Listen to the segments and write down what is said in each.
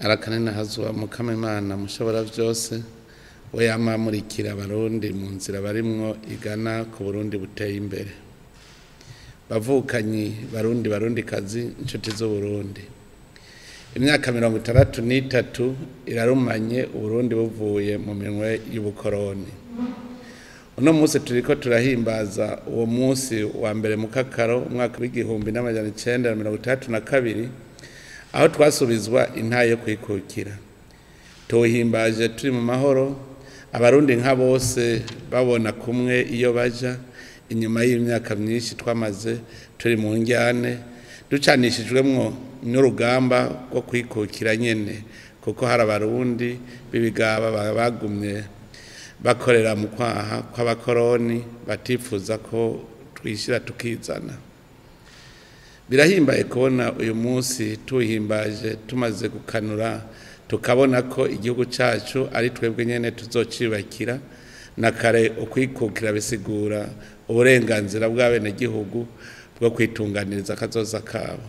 Arakanenahazwa Mukama Imana mushobora vyose, we yama amurikira Abarundi mu nzira barimwo igana ku Burundi buteye imbere. Bavukanyi Barundi, Barundikazi, inshuti z'Uburundi, imyaka 63 irarumanye Uburundi buvuye mu minwe y'ubukoroni. Uno munsi turiko turahimbaza uwo munsi wa mbere Mukakaro umwaka w'1962, aho twasubizwa intahe yo kwikukira. Tuwuhimbaje turi mu mahoro, Abarundi nka bose babona kumwe iyo baja, inyuma y'imyaka myinshi twamaze turi mu njyane, ducanishijwemwo n'urugamba rwo kwikukira nyene, kuko hari Abarundi b'ibigaba bagumye bakorera mu kwaha kw'abakoroni, batifuza ko twishira tukizana. Birahimbaye kubona uyu munsi tuwuhimbaje tumaze gukanura, tukabona ko igihugu cacu ari twebwe nyene tuzocibakira. Na kare ukwikukira bisigura uburenganzira bw'abenegihugu bwo kwitunganiriza akazoza kabo.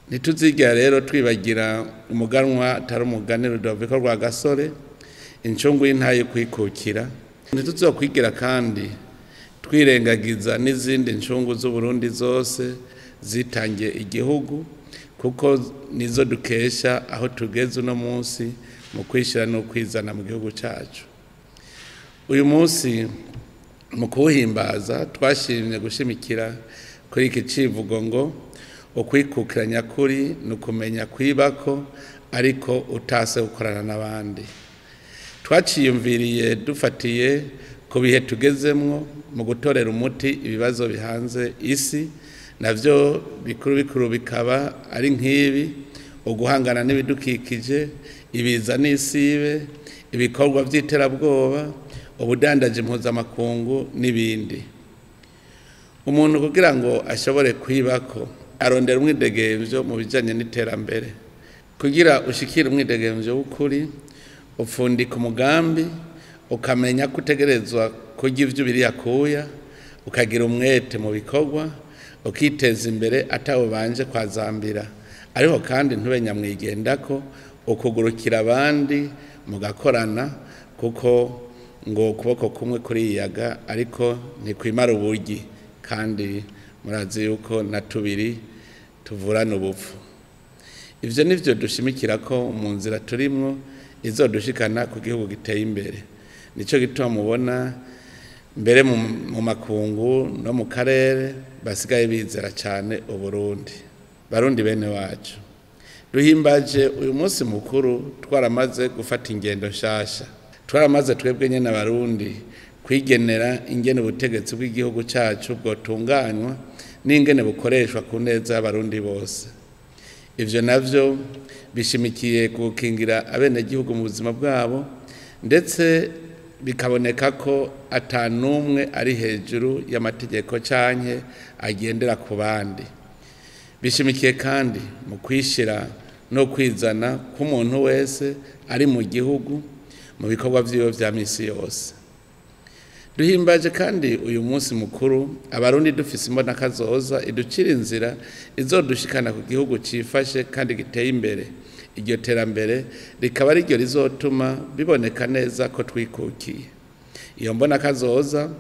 Ntituzigera rero twibagira umuganwa atari umugani Rudoviko Rwagasore, incungu y'intahe kwikukira. Ntituzokwigira kandi twirengagiza n'izindi ncungu z'Uburundi zose zitangiye igihugu, kuko nizo dukesha aho tugeze uno munsi mu kwishira no kwizana mu gihugu cacu. Uyu munsi mu kuwuhimbaza twashimye gushimikira kuri iki civugo ngo ukwikukira nyakuri ni ukumenya kwibako ariko utase gukorana n'abandi. Twaciyumviriye dufatiye ku bihe tugezemwo mu gutorera umuti ibibazo bihanze isi, navyo bikuru bikuru bikaba ari nk'ibi: uguhangana n'ibidukikije, ibiza n'isibe, ibikorwa vy'iterabwoba, ubudandaji mpuzamakungu n'ibindi. Umuntu kugira ngo ashobore kwibako arondera umwidegemvyo mu bijanye n'iterambere. Kugira ushikire umwidegemvyo w'ukuri, upfundika umugambi, ukamenya ko utegerezwa kurya ivyo ubiriye akuya, ukagira umwete mu bikorwa, ukiteza imbere atawubanje kwazambira, ariko kandi ntube nyamwigendako, ukugurukira abandi mugakorana, kuko ngo ukuboko kumwe kuriyaga ariko ntikwimara uburyi, kandi murazi yuko na tubiri tuvurana ubupfu. Ivyo nivyo dushimikira ko mu nzira turimwo izodushikana ku gihugu giteye imbere. Nico gituma mubona mbere mu makungu no mu karere basigaye bizera cane Uburundi. Barundi bene wacu, duhimbaje uyu munsi mukuru twaramaze gufata ingendo nshasha. Twaramaze twebwe nyene Abarundi kwigenera ingene ubutegetsi bw'igihugu cacu bwotunganywa n'ingene bukoreshwa ku neza y'Abarundi bose. Ivyo navyo bishimikiye gukingira abenegihugu mu buzima bwabo, ndetse bikaboneka ko ata n'umwe ari hejuru y'amategeko canke agendera ku bandi. Bishimikiye kandi mu kwishira no kwizana k'umuntu wese ari mu gihugu mu bikorwa vyiwe vya misi yose. Duhimbaje kandi uyu munsi mukuru Abarundi dufise imbonakazoza iducira inzira izodushikana ku gihugu cifashe kandi giteye imbere. Iryo terambere rikaba ariryo rizotuma biboneka neza ko twikukiye. Iyo mbonakazoza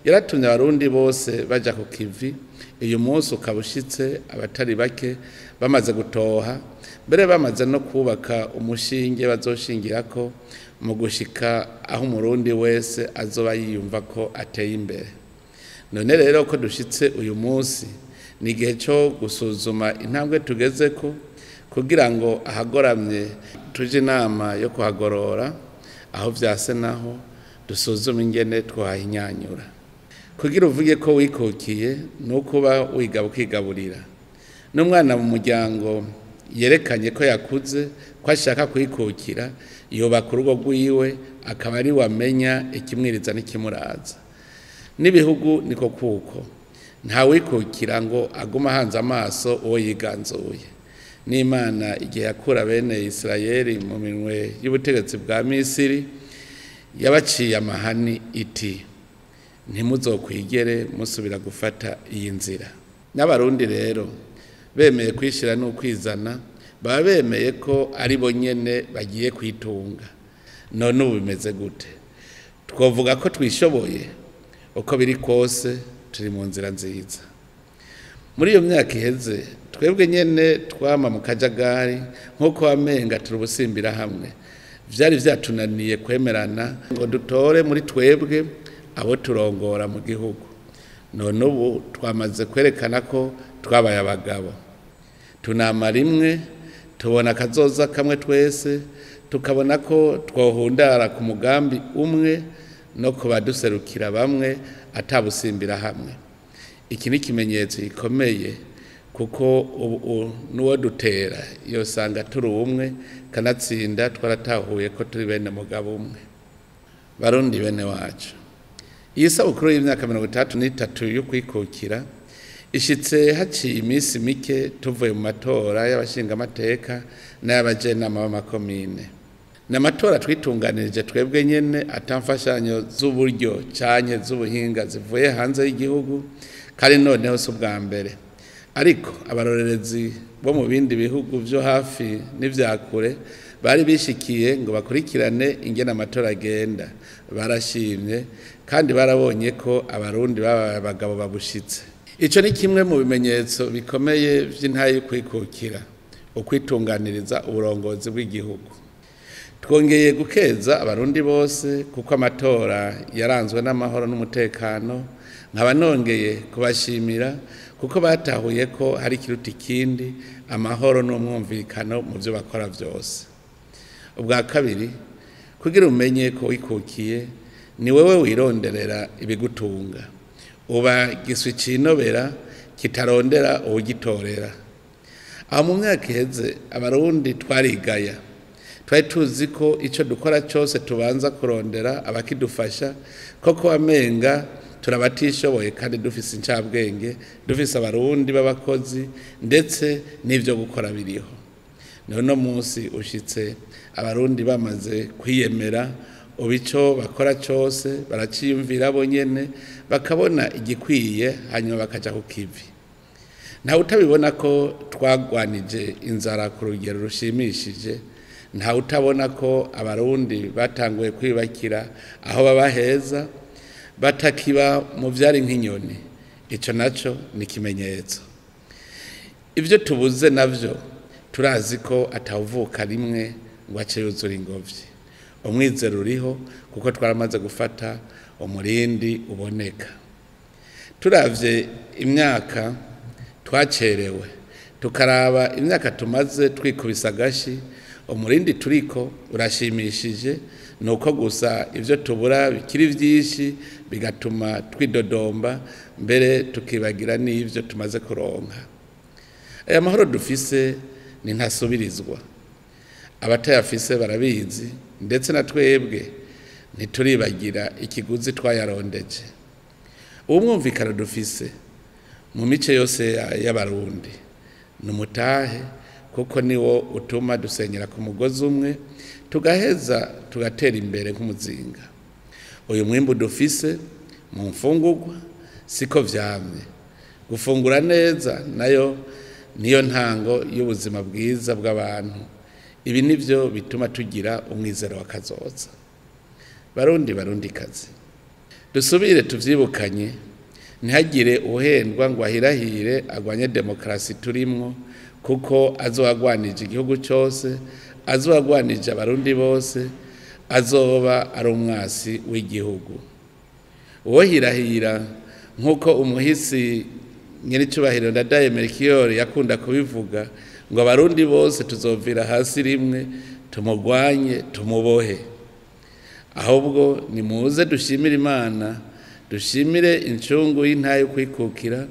yaratumye Abarundi bose baja ku kivi. Uyu munsi ukaba ushitse abatari bake bamaze gutoha, mbere bamaze no kubaka umushinge bazoshingirako mu gushika aho Umurundi wese azoba yiyumva ko ateye imbere. None rero ko dushitse uyu munsi, ni igihe co gusuzuma intambwe tugezeko kugira ngo ahagoramye tuje inama yo kuhagorora, aho vyase naho dusuzume ingene twahinyanyura. Kugira uvuge ko wikukiye ni ukuba wiga ukigaburira. N'umwana mu muryango yerekanye ko yakuze, ko ashaka kwikukira, yubaka urugo rwiwe, akaba ari we amenya ikimwiriza n'ikimuraza. N'ibihugu niko kuko ntawikukira ngo agume ahanze amaso uwo yiganzuye. N'Imana igihe yakura bene Isirayeli mu minwe y'ubutegetsi bwa Misiri, yabaciye amahani iti: ntimuzokwigere musubira gufata iyi nzira. N'Abarundi rero bemeye kwishira n'ukwizana, baba bemeye ko ari bo nyene bagiye kwitunga. None ubu bimeze gute? Twovuga ko twishoboye? Uko biri kose turi mu nzira nziza. Muri iyo myaka iheze twebwe nyene twama mu kajagari nk'uko wamenga turi ubusimbira hamwe. Vyari vyatunaniye kwemerana ngo dutore muri twebwe abo turongora mu gihugu. None ubu twamaze kwerekana ko twabaye abagabo. Tunama rimwe, tubona akazoza kamwe twese, tukabona ko twohundara ku mugambi umwe no kubaduserukira bamwe atabusimbira hamwe. Iki ni ikimenyetso gikomeye kuko ubu n'uwo dutera yosanga turi umwe, kanatsinda twaratahuye ko turi bene mugabo umwe. Barundi bene wacu, iyi sabukuru y'imyaka 33 yo kwikukira ishitse haciye iminsi mike tuvuye mu matora y'abashingamateka n'ay'abajenama b'amakomine. Ni amatora twitunganirije twebwe nyene atamfashanyo z'uburyo canke z'ubuhinga zivuye hanze y'igihugu, kandi noneho si ubwa mbere. Ariko abarorerezi bo mu bindi bihugu vyo hafi n'ivya kure bari bishikiye ngo bakurikirane ingene amatora agenda. Barashimye kandi barabonye ko abarundi babaye abagabo babushitse. Ico ni kimwe mu bimenyetso bikomeye vy'intahe yo kwikukira, ukwitunganiriza uburongozi bw'igihugu. Twongeye gukeza abarundi bose kuko amatora yaranzwe n'amahoro n'umutekano, nkaba nongeye kubashimira kuko batahuye ko hari ikiruta ikindi, amahoro n'umwumvikano mu vyo bakora vyose. Ubwa kabiri, kugira umenye ko wikukiye, ni wewe wironderera ibigutunga. Uba giswi cinobera kitarondera uwugitorera. Aho mu myaka iheze abarundi twarigaya. Twari tuzi ko ico dukora cose tubanza kurondera abakidufasha, koko amenga turabatishoboye kandi dufise incabwenge, dufise abarundi b'abakozi ndetse n'ivyo gukora biriho. None munsi ushitse abarundi bamaze kwiyemera, ubico bakora cose baraciyumvira bo nyene, bakabona igikwiye hanyuma bakaja ku kivi. Nta utabibona ko twagwanije inzara ku rugero rushimishije, nta utabona ko abarundi batanguye kwibakira aho baba heza, batakiba mu vyari nk'inyoni. Ico naco ni ikimenyetso. Ivyo tubuze navyo turazi ko atawuvuka rimwe ngo ace yuzura ingobyi. Umwizero uriho kuko twaramaze gufata umurindi uboneka. Turavye imyaka twacerewe, tukaraba imyaka tumaze twikubisa agashi, umurindi turiko urashimishije, nuko gusa ivyo tubura bikiri vyinshi bigatuma twidodomba mbere tukibagira n'ivyo tumaze kuronka. Aya mahoro dufise ni ntasubirizwa. Abatayafise barabizi, ndetse na twebwe ntituribagira ikiguzi twayarondeje. Umwumvikano dufise mu mice yose y'abarundi ni umutahe, kuko niwo utuma dusenyera ku mugozi umwe tugaheza tugatera imbere nk'umuzinga. Uyu mwimbu dufise mu mfungurwa siko vyamye. Gufungura neza nayo niyo ntango y'ubuzima bwiza bw'abantu. Ibi nivyo bituma tugira umwizero wa kazoza. Barundi barundikazi, dusubire tuvyibukanye, ntihagire uhendwa ngo ahirahire agwanye demokarasi turimwo, kuko azoagwanije igihugu cose, azoagwanije abarundi bose, azoba ari umwasi w'igihugu. Uwo hirahira nk'uko umuhisi nyiricubahiro Ndadaye Melchior yakunda kubivuga, ngo abarundi bose tuzovira hasi rimwe, tumugwanye tumubohe. Ahubwo nimuze dushimire Imana, dushimire incungu y'intahe yo kwikukira,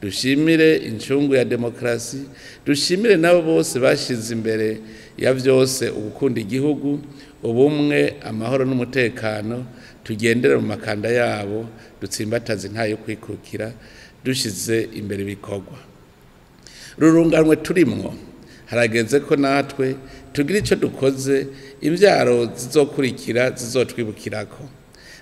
dushimire incungu ya demokarasi, dushimire nabo bose bashize imbere ya vyose ugukunda igihugu, ubumwe, amahoro n'umutekano. Tugendere mu makanda yabo, dutsimbataze intahe yo kwikukira, dushize imbere ibikorwa. Rurunganwe turimwo, harageze ko natwe tugira ico dukoze, imvyaro zizokurikira zizotwibukirako.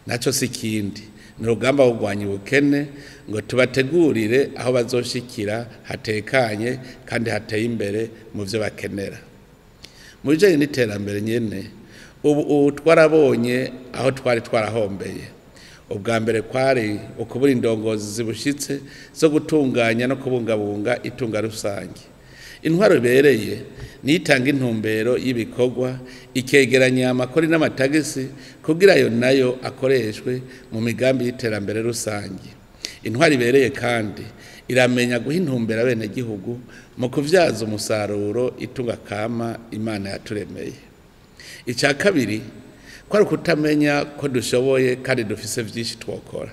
Naco si ikindi, Ni urugamba rwo kurwanya ubukene ngo tubategurire aho bazoshikira hatekanye kandi hateye imbere mu byo bakenera. Mu bijanye n'iterambere nyene, ubu twarabonye aho twari twarahombeye. Ubwa mbere kwari ukubura indongozi zibushitse zo gutunganya no kubungabunga itunga rusange. Intwaro ibereye nitanga intumbero y'ibikorwa, ikegeranya amakori n'amatagisi kugira ayo nayo akoreshwe mu migambi y'iterambere rusange. Intwaro ibereye kandi iramenya guha intumbero abenegihugu mu kuvyaza umusaruro itunga kama Imana yaturemeye. Icya kabiri kwari ukutamenya ko dushoboye kandi dufise vyinshi twokora.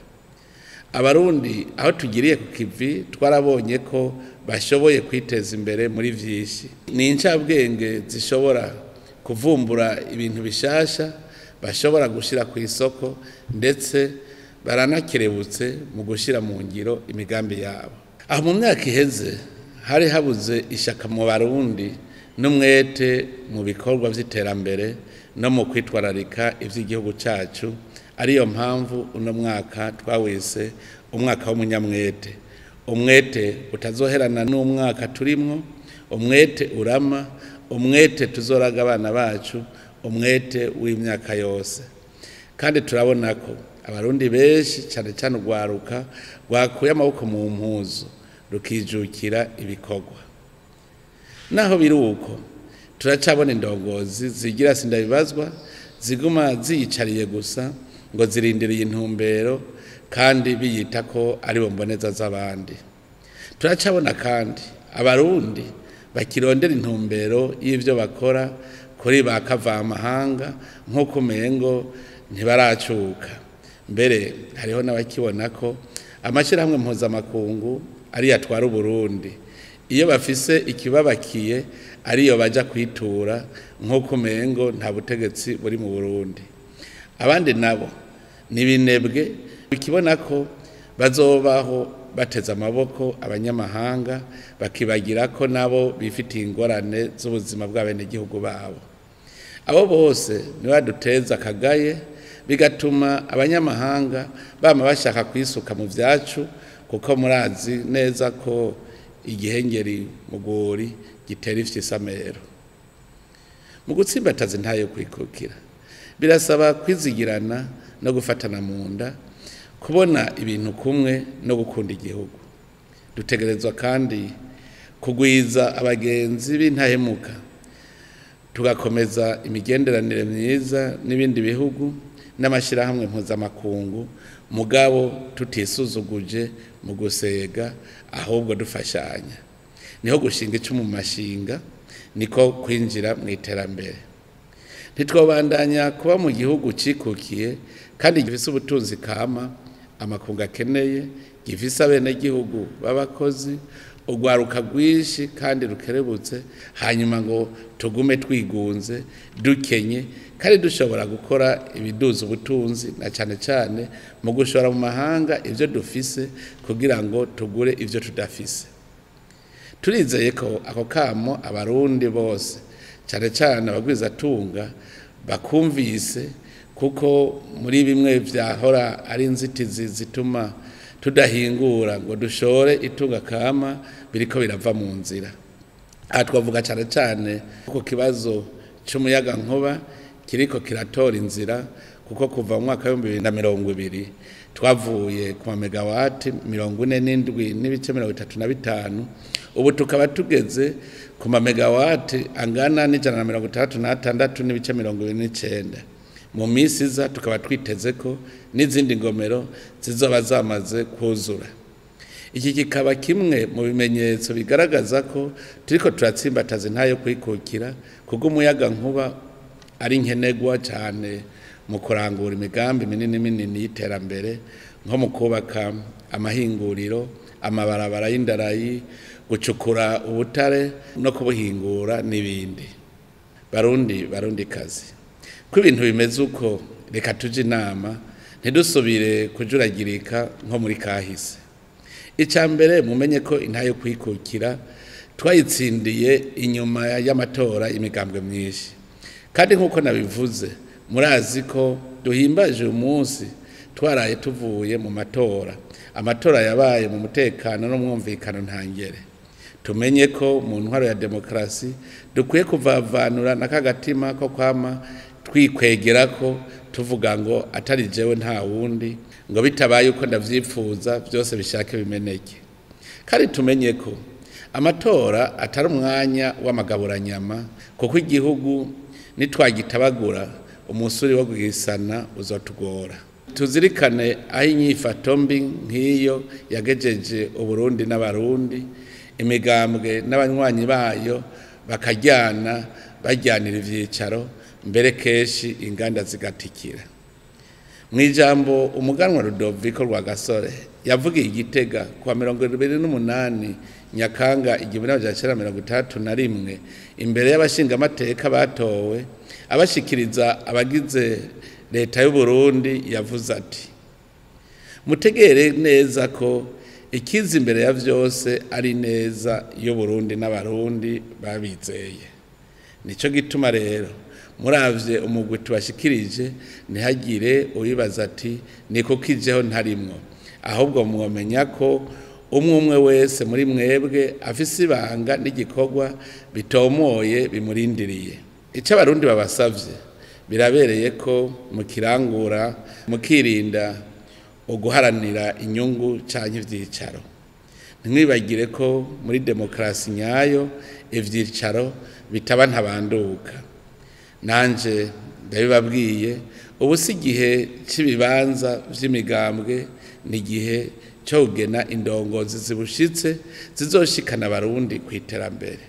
Abarundi aho tugiriye ku kivi twarabonye ko bashoboye kwiteza imbere muri vyinshi. Ni incabwenge zishobora kuvumbura ibintu bishasha bashobora gushira ku isoko, ndetse baranakerebutse mu gushira mu ngiro imigambi yabo. Aho mu myaka iheze hari habuze ishaka mu Barundi n'umwete mu bikorwa vy'iterambere no mu kwitwararika ivy'igihugu cacu, ariyo mpamvu uno mwaka twawise umwaka w'umunyamwete. Umwete utazoherana n'umwaka turimwo, umwete urama, umwete tuzoraga abana bacu, umwete w'imyaka yose. Kandi turabona ko Abarundi benshi cane cane urwaruka rwakuye amaboko mu mpuzu rukijukira ibikorwa. Naho biri uko, turacabona indongozi zigira sindabibazwa, ziguma ziyicariye gusa ngo zirindiriye intumbero kandi biyita ko ari bo mboneza z'abandi. Turacabona kandi Abarundi bakirondera intumbero y'ivyo bakora kuri ba kavamahanga nk'uko umengo ntibaracuka. Mbere hariho n'abakibona ko amashirahamwe mpuzamakungu ariyo atwara Uburundi, iyo bafise ikibabakiye ariyo baja kwitura nk'uko umengo nta butegetsi buri mu Burundi. Abandi nabo ni binebwe bikibona ko bazobaho bateze amaboko abanyamahanga, bakibagira ko nabo bifitiye ingorane z'ubuzima bw'abenegihugu babo. Abo bose nibo baduteza akagaye, bigatuma abanyamahanga bama bashaka kwisuka mu vyacu, kuko murazi neza ko igihengeri mu rwuri gitera ifyisamero. Mu gutsimbataza intahe yo kwikukira birasaba kwizigirana no gufatana mu nda, kubona ibintu kumwe no gukunda igihugu. Dutegerezwa kandi kugwiza abagenzi b'intahemuka, tugakomeza imigenderanire myiza n'ibindi bihugu n'amashirahamwe mpuzamakungu, mugabo tutisuzuguje mu gusega, ahubwo dufashanya. Niho gushinga icumu mu mashinga, niko kwinjira mu iterambere. Ntitwobandanya kuba mu gihugu cikukiye kandi gifise ubutunzi kama amakungu akeneye, gifise abenegihugu b'abakozi, urwaruka rwinshi kandi rukerebutse, hanyuma ngo tugume twigunze dukenye kandi dushobora gukora ibiduza ubutunzi, na cane cane mu gushora mu mahanga ivyo dufise kugira ngo tugure ivyo tudafise. Turizeye ko ako kamo Abarundi bose cane cane abagwizatunga bakumvise, kuko muri bimwe vyahora ari inzitizi zituma tudahingura ngo dushore itunga kama biriko birava mu nzira. Aha twavuga cane cane ku kibazo c'umuyaga nkuba kiriko kiratora inzira, kuko kuva mu mwaka w'ibihumbi bibiri na mirongo ibiri twavuye ku mamegawati 47.35, ubu tukaba tugeze ku mamegawati angana n'166.29. Mu minsi iza tukaba twiteze ko n'izindi ngomero zizoba zamaze kuzura. Iki kikaba kimwe mu bimenyetso bigaragaza ko turiko turatsimbataza intahe yo kwikukira, kuko umuyaga nkuba ari nkenerwa cane mu kurangura imigambi minini minini y'iterambere, nko mu kubaka amahinguriro, amabarabara y'indarayi, gucukura ubutare no kubuhingura n'ibindi. Barundi, Barundi kazi, ko ibintu bimeze uko, reka tuje inama ntidusubire kujuragirika nko muri kahise. Icya mbere, mumenye ko intahe yo kwikukira twayitsindiye inyuma y'amatora y'imigambwe myinshi, kandi nk'uko nabivuze murazi ko duhimbaje uyu munsi. Twaraye tuvuye mu matora, amatora yabaye mu mutekano n'umwumvikano ntangere. Tumenye ko mu ntwaro ya demokarasi dukwiye kuvavanura n'akagatima ko kwama twikwegera ko tuvuga ngo atari jewe nta wundi, ngo bitabaye uko ndavyifuza byose bishake bimeneke. Kandi tumenye ko amatora atari umwanya w'amagaburanyama, kuko igihugu nitwagitabagura umusuri wo kugisana uzotugora. Tuzirikane aho inyifato mbi nk'iyo yagejeje Uburundi n'Abarundi, imigambwe n'abanywanyi bayo bakajyana bajyanira ivyicaro, mbere kenshi inganda zigatikira. Mu ijambo umuganwa Rudoviko Rwagasore yavugiye i Gitega kuwa 28 Nyakanga 1961 imbere y'abashingamateka batowe, abashikiriza abagize leta y'u Burundi, yavuze ati: mutegere neza ko ikiza imbere ya vyose ari neza y'u Burundi n'Abarundi babizeye. Nico gituma rero muravye umugwi tubashikirije ntihagire uwibaza ati ni kuko ijeho ntarimwo, ahubwo mwomenya ko umwe umwe wese muri mwebwe afise ibanga n'igikorwa bitomoye bimurindiriye. Ico Abarundi babasavye birabereye ko mukirangura, mukirinda uguharanira inyungu canke ivyicaro. Ntimwibagire ko muri demokarasi nyayo ivyicaro bitaba ntabanduka. Nanje ndabibabwiye, ubu si igihe c'ibibanza vy'imigambwe, ni igihe cyo kugena indongozi zibushitse zizoshikana Abarundi kw'iterambere.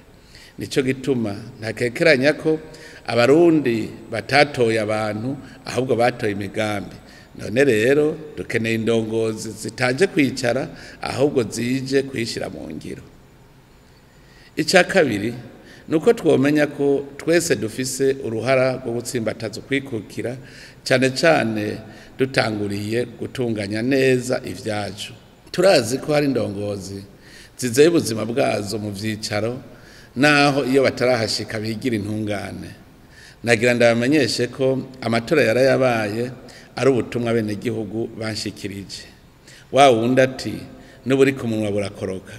Nico gituma ntakekeranya ko Abarundi batatoye abantu, ahubwo batoye imigambi. None rero dukeneye indongozi zitaje kwicara, ahubwo zije kuyishira mu ngiro. Ica kabiri nuko twomenya ko twese dufise uruhara rwo gutsimbataza ukwikukira, cane cane dutanguriye gutunganya neza ivyacu. Turazi ko hari indongozi zizeye ubuzima bwazo mu vyicaro, naho iyo batarahashika bigira intungane. Nagira ndabamenyeshe ko amatora yarayabaye ari ubutumwa bene gihugu banshikirije. Wa wundi ati n'uburi ku munwa burakoroka.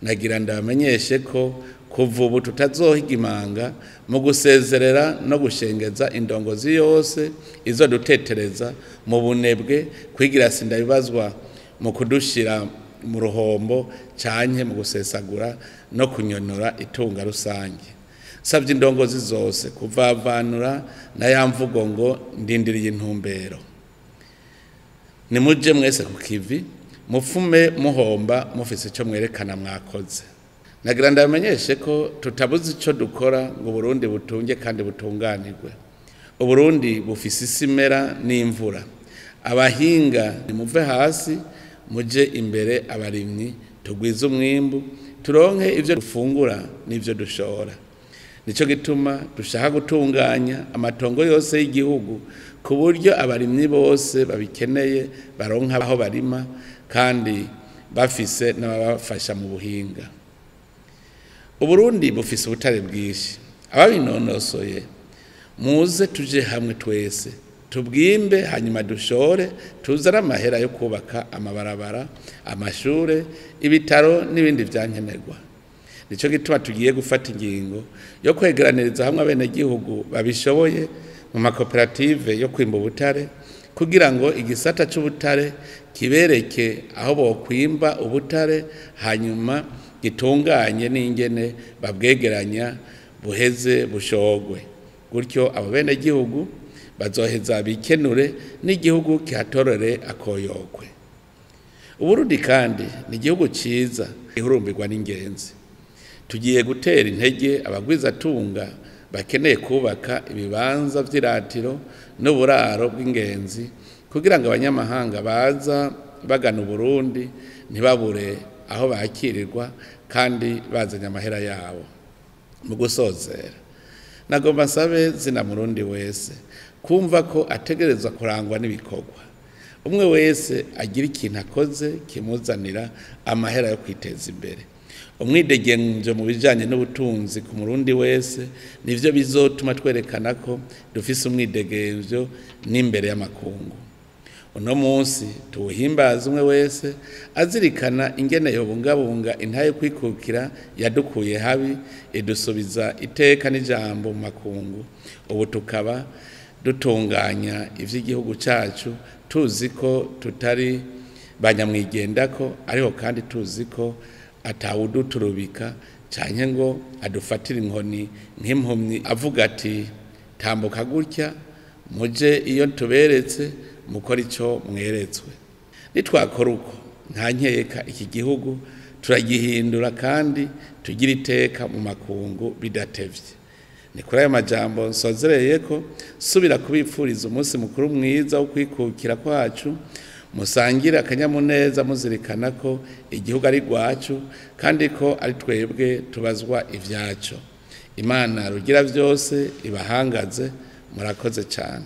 Nagira ndabamenyeshe ko kuva ubu tutazohiga imanga mu gusezerera no gushengeza indongozi yose izodutetereza mu bunebwe, kwigira sindabibazwa mu kudushira mu ruhombo canke mu gusesagura no kunyonora itunga rusange. Savye indongozi zose kuvavanura na ya mvugo ngo ndindiriye intumbero. Nimuje mwese ku kivi, mufume muhomba mufise ico mwerekana mwakoze. Nagira ndabamenyeshe ko tutabuze ico dukora ngo Burundi butunge kandi butunganirwe. Uburundi bufise isimera n'imvura. Abahinga nimuve hasi muje imbere, abarimyi tugwize umwimbu, turonke ivyo dufungura n'ivyo dushora. Nico gituma dushaka gutunganya amatongo yose y'igihugu ku buryo abarimyi bose babikeneye baronka aho barima kandi bafise n'ababafasha mu buhinga. Uburundi bufise ubutare bwinshi, ababinonosoye muze tuje hamwe twese tubwimbe, hanyuma dushore, tuzane amahera yo kubaka amabarabara, amashure, ibitaro n'ibindi vyankenerwa. Nico gituma tugiye gufata ingingo yo kwegeraniriza hamwe abenegihugu babishoboye mu makoperative yo kwimba ubutare, kugira ngo igisata c'ubutare kibereke aho bokwimba ubutare, hanyuma gitunganye n'ingene babwegeranya buheze bushogwe. Gutyo abo benegihugu bazoheza bikenure n'igihugu kihatorere akoyokwe. Uburundi kandi ni igihugu ciza gihurumbirwa n'ingenzi. Tugiye gutera intege abagwizatunga bakeneye kubaka ibibanza vy'iratiro n'uburaro bw'ingenzi, kugira ngo abanyamahanga baza bagana Uburundi ntibabure aho bakirirwa kandi bazanye amahera yabo. Mu gusozera, nagomba nsabe zina Murundi wese kumva ko ategerezwa kurangwa n'ibikorwa. Umwe wese agira ikintu akoze kimuzanira amahera yo kwiteza imbere. Umwidegemvyo mu bijanye n'ubutunzi ku Murundi wese nivyo bizotuma twerekana ko dufise umwidegemvyo n'imbere y'amakungu. Uno munsi tuwuhimbaza umwe wese azirikana ingene yobungabunga intahe yo kwikukira yadukuye habi, idusubiza iteka n'ijambo mu makungu. Ubu tukaba dutunganya ivy'igihugu cacu tuzi ko tutari banyamwigendako, ariko kandi tuzi ko atawuduturubika canke ngo adufatire inkoni nk'impumyi avuga ati tambuka gutya muje iyo tuberetse mukora ico mweretswe. Nitwakora uko nta nkeka iki gihugu turagihindura kandi tugira iteka mu makungu bidatevye. Ni kuri ayo majambo nsozereye ko subira kubipfuriza umunsi mukuru mwiza wo kwikukira kwacu, musangire akanyamuneza muzirikana ko igihugu ari rwacu kandi ko ari twebwe tubazwa ivyaco. Imana rugira vyose ibahangaze. Murakoze cyane.